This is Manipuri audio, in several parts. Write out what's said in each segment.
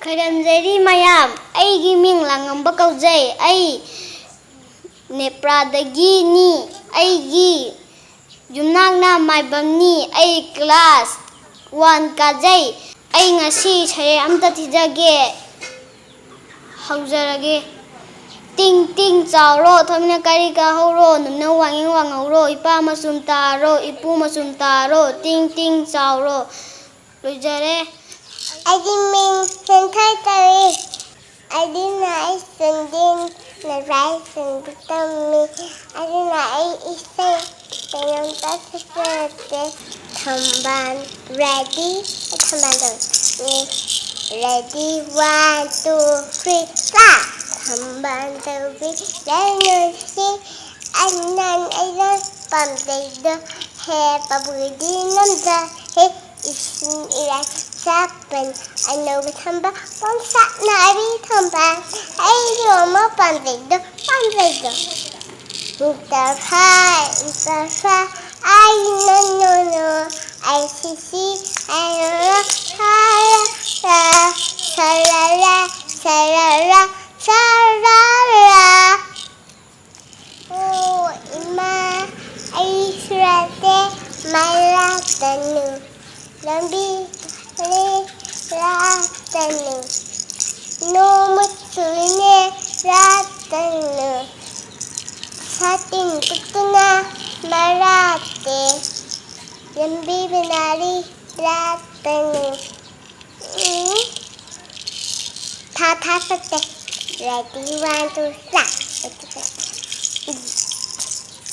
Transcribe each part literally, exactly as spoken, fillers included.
ꯈꯣꯏꯔꯝꯖꯔꯤ ꯃꯌꯥꯝ, ꯑꯩꯒꯤ ꯃꯤꯡ ꯂꯥꯡꯉꯝꯕ ꯀꯧꯖꯩ꯫ ꯑꯩ ꯅꯦꯄ꯭ꯔꯥꯗꯒꯤꯅꯤ꯫ ꯑꯩꯒꯤ ꯌꯨꯝꯅꯥꯛꯅ ꯃꯥꯏꯕꯝꯅꯤ꯫ ꯑꯩ ꯀ꯭ꯂꯥꯁ ꯋꯥꯟ ꯀꯥꯖꯩ꯫ ꯑꯩ ꯉꯁꯤ ꯁꯩꯔꯦꯡ ꯑꯝꯇ ꯊꯤꯖꯒꯦ꯫ ꯍꯧꯖꯔꯒꯦ꯫ ꯇꯤꯡ ꯇꯤꯡ ꯆꯥꯎꯔꯣ, ꯊꯣꯏꯅ ꯀꯔꯤ ꯀꯥꯍꯧꯔꯣ, ꯅꯨꯃꯤꯠꯅ ꯋꯥꯡꯉꯤ ꯋꯥꯡꯍꯧꯔꯣ, ꯏꯄꯥ ꯃꯆꯨꯝ ꯇꯥꯔꯣ, ꯏꯄꯨ ꯃꯆꯨꯝ ꯇꯥꯔꯣ, ꯇꯤꯡ ꯇꯤꯡ ꯆꯥꯎꯔꯣ꯫ ꯂꯣꯏꯖꯔꯦ꯫ ꯑꯩꯒꯤ ꯃꯤꯡ ꯁꯦꯟꯊꯣꯏ ꯀꯧꯏ꯫ ꯑꯗꯨꯅ ꯑꯩ ꯆꯤꯡꯗꯤꯟ ꯂꯩꯔꯥꯏꯁꯤꯡꯗ ꯇꯝꯃꯤ꯫ ꯑꯗꯨꯅ ꯑꯩ ꯏꯁꯩ ꯀꯩꯅꯣꯝꯇ ꯁꯛꯆꯔꯛꯀꯦ꯫ ꯊꯝꯕꯥꯜ ready, ꯊꯝꯕꯥꯜ ꯇꯧꯔꯛꯀꯦ꯫ Ready, one, two, three, ꯀ꯭ꯂꯥꯞ! ꯊꯝꯕꯥꯜ ꯇꯧꯕꯤ ꯂꯩꯉꯣꯏꯁꯤ, ꯑꯩꯅ ꯑꯩꯅ ꯄꯥꯝꯖꯩꯗꯣ ꯍꯦ ꯄꯥꯕꯨꯗꯤ ꯉꯝꯖꯍꯦ꯫ ꯏꯁꯤꯡ ꯏꯔꯥꯏ ꯆꯥꯄꯟ ꯑꯅꯧꯕ ꯊꯝꯕ ꯄꯣꯝꯁꯥꯠꯅꯔꯤ ꯊꯝꯕꯥꯜ ꯑꯩꯒꯤ ꯑꯃ ꯄꯥꯝꯖꯩꯗꯣ ꯄꯥꯝꯖꯩꯗꯣ꯫ Butterfly, butterfly, I no no no, I see see, I no no, ha la la, sha la la, sha la la, sha la la. ꯑꯣ ꯏꯃꯥ, ꯑꯩ ꯁꯨꯔꯁꯦ ꯃꯥꯏ ꯂꯥꯛꯀꯅꯨ, ꯂꯝꯕꯤ ꯂꯩ ꯂꯥꯛꯀꯅꯨ, ꯅꯣꯡꯃ ꯆꯨꯏꯅꯦ ꯂꯥꯛꯀꯅꯨ, ꯁꯥꯇꯤꯟ ꯇꯨꯞꯇꯨꯅ ꯃꯔꯥꯠꯇꯦ, ꯂꯝꯕꯤ ꯃꯅꯥꯂꯤ ꯂꯥꯛꯀꯅꯨ꯫ ꯎꯝ꯫ ꯊꯥ ꯊꯥ ꯁꯛꯀꯦ꯫ Ready, one, two, start.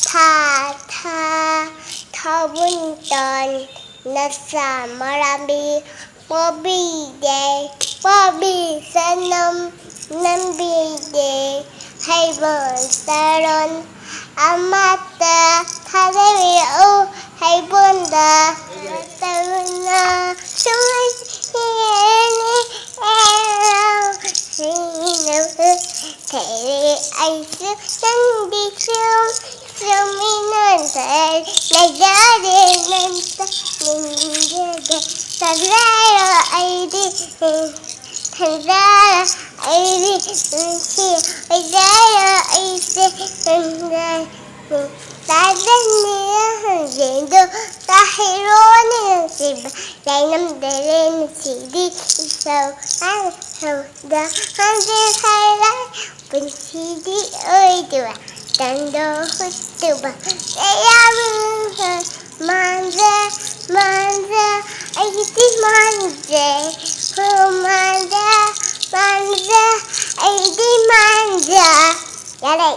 ꯊꯥ ꯊꯥ ꯊꯥꯕꯨꯟ ꯇꯣꯟ ꯅꯁꯥ ꯃꯔꯥꯝꯕꯤ ꯄꯣꯕꯤꯗꯦ ꯄꯣꯕꯤ ꯁꯅꯝ ꯅꯝꯕꯤꯗꯦ ꯍꯩꯕꯣꯟ ꯆꯔꯣꯟ ꯑꯃꯠꯇ ꯊꯥꯗꯕꯤꯔꯛꯎ ꯍꯩꯕꯣꯟꯗ ꯇꯧꯅ ꯁꯨꯝ ꯊꯦꯡꯉꯦ ꯑꯩꯁꯨ ꯅꯪꯗꯤ ꯁꯨꯝ ꯁꯨꯝ ꯏꯅꯥꯟꯗ ꯂꯩꯖꯔꯦ ꯅꯪꯇ ꯅꯤꯡꯖꯒꯦ ꯇꯥꯖꯔꯣ ꯑꯩꯗꯤ ꯈꯟꯖꯔ ꯑꯩꯗꯤ ꯅꯨꯡꯁꯤ ꯑꯣꯏꯖꯔ ꯑꯩꯁꯦ ꯈꯟꯖꯔ ꯇꯥꯖꯅꯤꯡꯉ ꯈꯣꯟꯖꯦꯜꯗꯣ ꯇꯥꯍꯩꯔꯣꯅꯦ ꯅꯨꯡꯁꯤꯕ ꯂꯩꯉꯝꯗꯔꯦ ꯅꯨꯡꯁꯤꯗꯤ ꯏꯁꯧ ꯍꯥꯏꯅ ꯁꯧꯗ ꯈꯟꯖꯦ ꯍꯥꯏꯔ ꯄꯨꯟꯁꯤꯗꯤ ꯑꯣꯏꯗꯕ ꯇꯟꯗꯣ ꯍꯨꯠꯇꯕ ꯂꯩꯔꯝꯃꯤ ꯃꯥꯟꯖ ꯃꯥꯟꯖ ꯑꯩꯒꯤꯗꯤ ꯃꯥꯟꯖ ꯍꯣ ꯃꯥꯟꯖ ꯃꯥꯟꯖ ꯑꯩꯒꯤꯗꯤ ꯃꯥꯟꯖ ꯌꯥꯔꯦ꯫